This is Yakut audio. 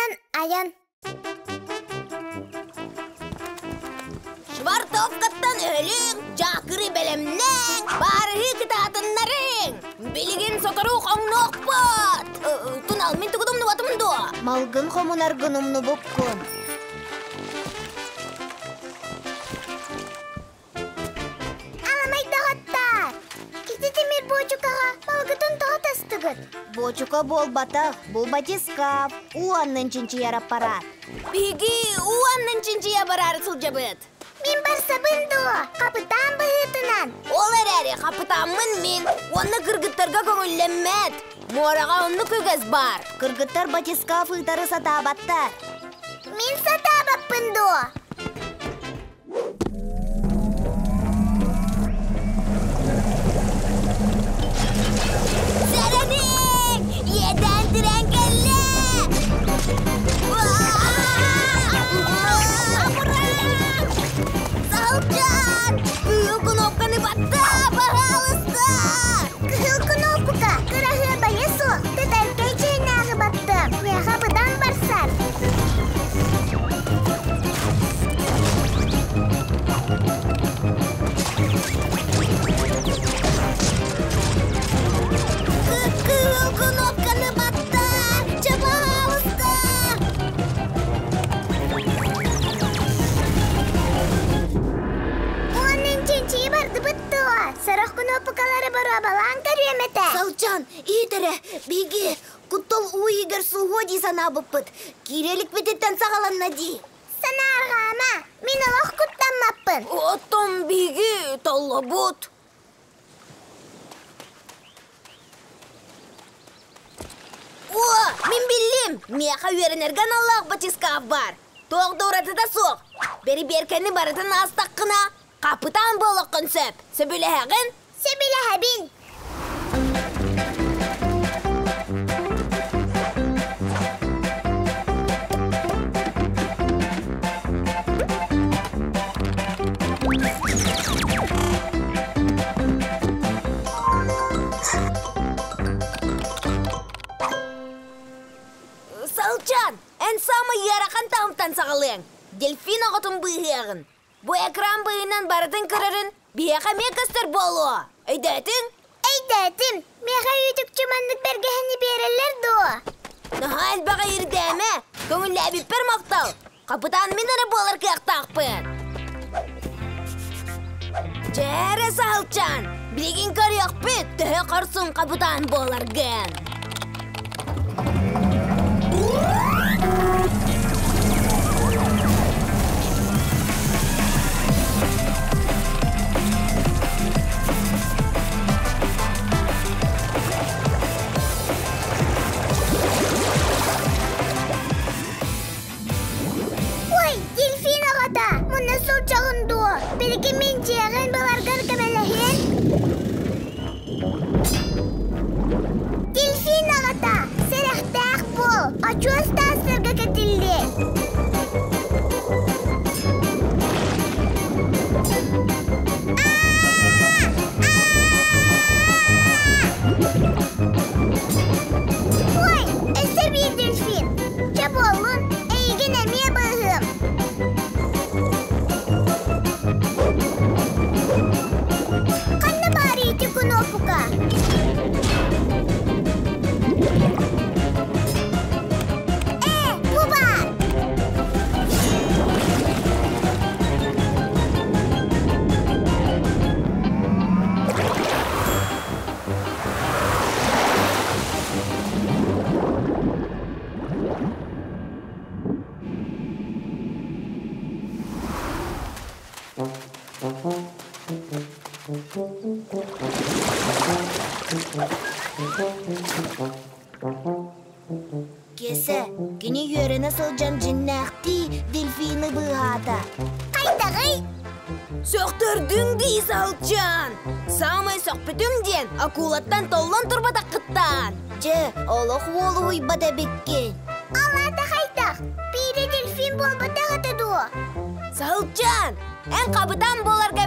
Туһунан айан. Швартовкаттан өһөлүҥ, дьаакыры бэлэмнээҥ, баарыһыы кытаатыннарыҥ! Билигин сотору хоҥнуохпут! Тунал, мин тугу умнубатым дуо? Малгын хомунаргын умнубуккун. Аламай доҕоттоор! Ити тимир буочукаҕа малгытын тоҕо тастыгыт? Буочука буолбатах, бу батискаф, уу аннын чинчийэр аппарат. Биһиги уу аннын чинчийэ бараары сылдьабыт. Мин барсабын дуо? Хапытаан быһыытынан. Ол эрээри хапытааммын мин уонна кыргыттарга көҥүллэммэт. Муораҕа оннук үгэс баар. Кыргыттар батискаф ыытары сатаабаттар. Мин сатаабаппын дуо? Сэрэниҥ! Иэдээн тирээн кэллэ! Саһылчаан! Кыһыл кнопканы батта, пожалуйста! Кыһыл кнопка кыраһыабайа суох, тэтэркэй чэйнээҕи баттым. Миэхэ быдан барсар. Кыһыл кнопканы батта! Чэ, пожалуйста! Уонун чинчийи бардыбыт дуо? Сорох кнопкалары боруобалаан көрүөм этэ. Салчан, иһит эрэ, биһиги куттал уу иһигэр суоһуо дии санаабыппыт. Киирэликпититтэн саҕаланна дии. Санаарҕаама, мин олох куттаммаппын. Оттон биһиги толлобут. О, мин биллим! Миэхэ үөрэнэргэ аналлаах батискаф баар. Туох да уратыта суох. Бэрибиэркэни барытын аастаххына, хапытаан буолуоххун сөп. Сөбүлэһэҕин? Сөбүлэһэбин. Салчан, эн саамай ыарахан таһымтан саҕалыаҥ. Дельфин оҕотун быыһыаҕын. Бу экран быыһынан барытын көрөрүн биһиэхэ эмиэ көстөр буолуо. Өйдөөтүҥ? Өйдөөтүм. Миэхэ үүтүкчү маннык бэргэһэни биэрэллэр дуо? Наһаа элбэҕи ирдээмэ. Көҥүллээбиппэр махтал. Хапытаан мин эрэ буолар кыахтаахпын. Чээрэ Саһылчаан, билигин көрүөхпүт, төһө хорсун хапытаан буоларгын. Ой, дельфин аҕата, муна сылдьаҕын дуо? Билигин мин дьиэҕин буларгар көмөлөһүөн? Дельфин аҕата, сэрэхтээх буол, очуос таастарга кэтиллиэ. Ой, өссө биир дельфин. Чэ буоллун, эйигин эмиэ быыһыам. Ханна баар ити кунуопука? Ээ, бу баар! Киэсэ, кини үөрэнэ сылдьан дьиннээхтии дельфины быыһаата. Хайдаҕый? Сөхтөрдүҥ дии, Саһылчаан! Саамай сөхпүтүм диэн, акулаттан толлон турбатаххыттан! Дьэ, олох уолуһуйбат эбиккин. Алаата хайдах? Биирэ дельфин буолбатах этэ дуо? Саһылчаан, эн хабытаан буоларга